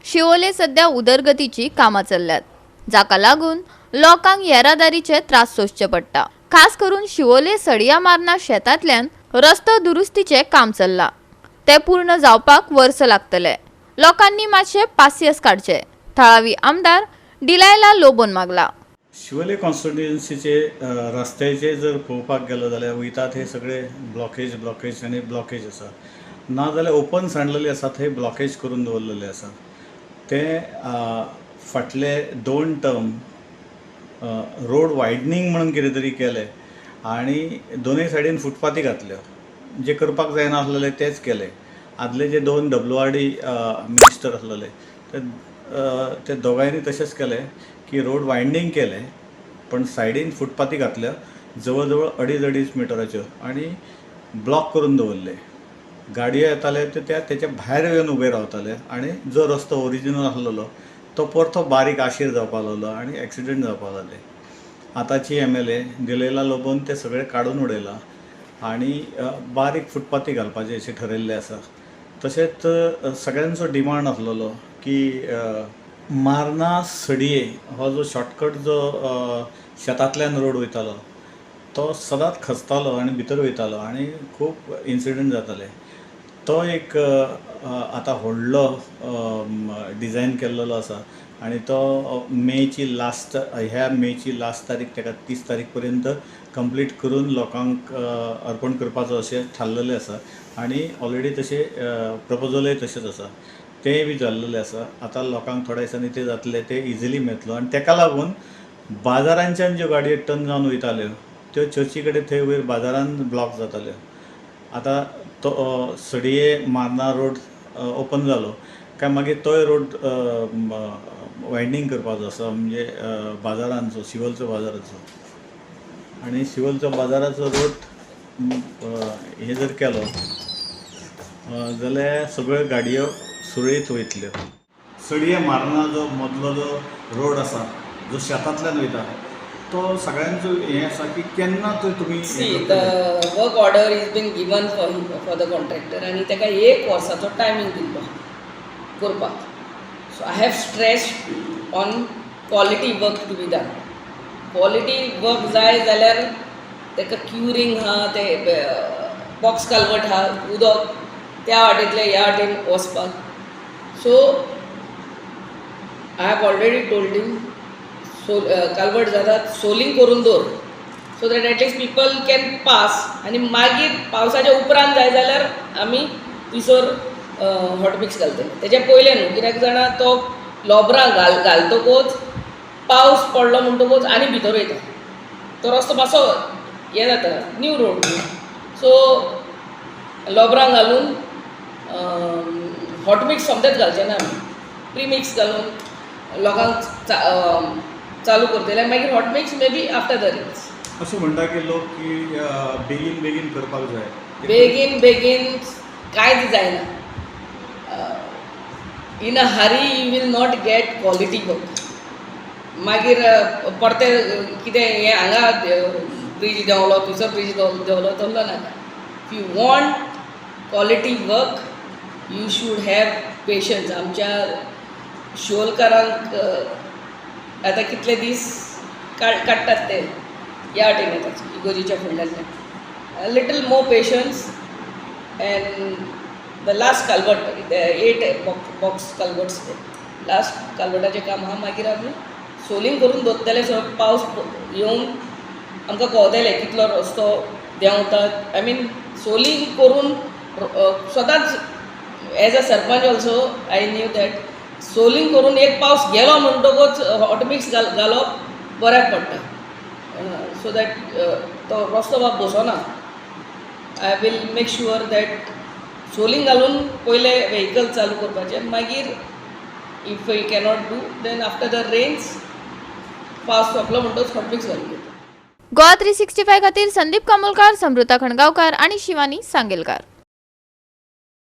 शिवोले सध्या उदरगतीची कामां चल्ल्यात, जाका लागून लोकांक येरादारीचे त्रास सोंसचे पडटा. खास करून शिवोले सडिया मार्ना शेतांतल्यान रस्तो दुरुस्तीचें काम चल्लां, तें पूर्ण जावपाक वर्स लागतलें. लोकांनी मातशें पासियेस काडचें, थळावी आमदार डिलायला लोबोन मागला. शिवोले कॉन्स्टिट्युएन्सीचे रस्त्याचे जर पळोवपाक गेलो जाल्यार वयता थंय सगळे ब्लॉकेज, ब्लॉकेज आनी ब्लॉकेज आसा. ना जाल्यार ओपन सांडलेले आसा, थंय ब्लॉकेज करून दवरलेले आसा. ते फाटले 2 टर्म रोड वायडनींग म्हणून कितें तरी केलें आनी दोनूय सायडीन फुटपाथी घातल्यो. जे करपाक जायना आसलेले तेच केले. आदले जे 2 WRD मिनिस्टर आसलेले ते दोगांयनी तशेंच केलें की रोड वायडनींग केलें, पण सायडीन फुटपाथी घातल्यो जवळ जवळ अडीच अडीच मिटराच्यो आनी ब्लॉक करून दवरले. गाडयो येताले ते त्या तेच्या भायर येवन उबे रावताले आनी जो रस्तो ओरिजिनल आसलेलो तो परतो बारीक आशीर जावपाक लागलो आनी एक्सिडंट जावपाक लागले. आतांची MLA दिलेला लोबोन ते सगळे काडून उडयला आनी बारीक फुटपाथी घालपाचें अशें ठरयल्लें आसा. तशेंच सगळ्यांचो डिमांड आसलेलो की मार्ना सडये हो जो शॉर्टकट जो शेतांतल्यान रोड वयतालो तो सदांच खचतालो आनी भितर वयतालो आनी खूब इन्सिडंट जाताले. तो एक आतां व्हडलो डिजायन केल्लो आसा आनी तो मेची लास्ट, ह्या मेची लास्ट तारीख ताका 30 तारीख पर्यंत कंप्लीट करून लोकांक अर्पण करपाचो अशें थारलेलें आसा आनी ऑलरेडी तशें प्रपोजलय तशेंच आसा, तेंय बी जाल्लेलें आसा. आतां लोकांक थोड्या दिसांनी तें जातलें, तें इजिली मेळटलो आनी ताका लागून बाजारांच्यान ज्यो गाडयो टर्न जावन वयताल्यो त्यो चर्ची कडेन थंय वयर बाजारान ब्लॉक जाताल्यो. आतां तो सडये मार्ना रोड ओपन जालो काय मागीर तोय रोड वायडनींग करपाचो आसा, म्हणजे बाजारांचो, शिवलचो बाजाराचो. आनी शिवलचो बाजाराचो रोड हे जर केलो जाल्यार सगळ्यो गाडयो सुरळीत वयतल्यो. सडये मार्ना जो मदलो जो रोड आसा जो शेतांतल्यान वयता तो सगळ्यांचो हें आसा की केन्ना तो तुमी See, the work order is been given for the contractor आनी ताका एक वर्साचो टायमींग दिल्लो करपाक. So I have stressed on quality work to be done. Quality work जाय जाल्यार ताका क्युरींग आहा, ते बॉक्स कल्वर्ट आहा, उदक त्या वाटेंतलें ह्या वाटेन वचपाक. So I have already told him, so culvert जातात, सोलिंग करून दवर so that at least people can pass. आनी मागीर पावसाच्या उपरांत जाय जाल्यार आमी थंयसर हॉटमिक्स घालतले. तेच्या पयलें न्हू, कित्याक जाणा, तो लोबरां घालतकूच पावस पडलो म्हणटकूच आनी भितर वयता तो रस्तो, मातसो हें जाता, न्यू रोड. सो लोबरां घालून हॉटमिक्स सोमतेच घालचे ना आमी, प्रिमिक्स घालून लोकांक चालू करतले, मागीर hotmix maybe after the rains. अशें म्हणटा की लोक की बेगीन बेगीन करपाक जाय. बेगीन बेगीन कांयच जायना. In a hurry you will not get quality work. मागीर परतें कितें हें हांगा ब्रिज देंवलो, थंयसर ब्रिज देंवलो, तसलो नाका. If you want quality work, you should have patience. आमच्या शिवोलकारांक आतां कितले दीस काडटात ते ह्या वाटेन येतात इगोजीच्या फुडल्यांतल्यान. Little more patience and the last culvert, eight box culverts, last कल्वर्टाचें काम आहा. मागीर आमी सोलिंग करून दवरतले. सो पावस येवन आमकां कळतलें कितलो रस्तो देंवता. I mean, सोलिंग करून सदांच as a sarpanch also I knew that soling करून एक पावस गेलो म्हणटकूच हॉटमिक्स घालप बऱ्याक पडटा, सो that तो रस्तो बाब बसना. I will make sure that soling घालून पयले व्हेकल चालू करपाचें. मागीर if you cannot do, then after the rains, पावस सोंपलो म्हणटकच हॉटमिक्स घालून घेता. गोवा 365 खातीर संदीप कामोलकार, समृता खणगांवकार आणि शिवानी सांगेलकार.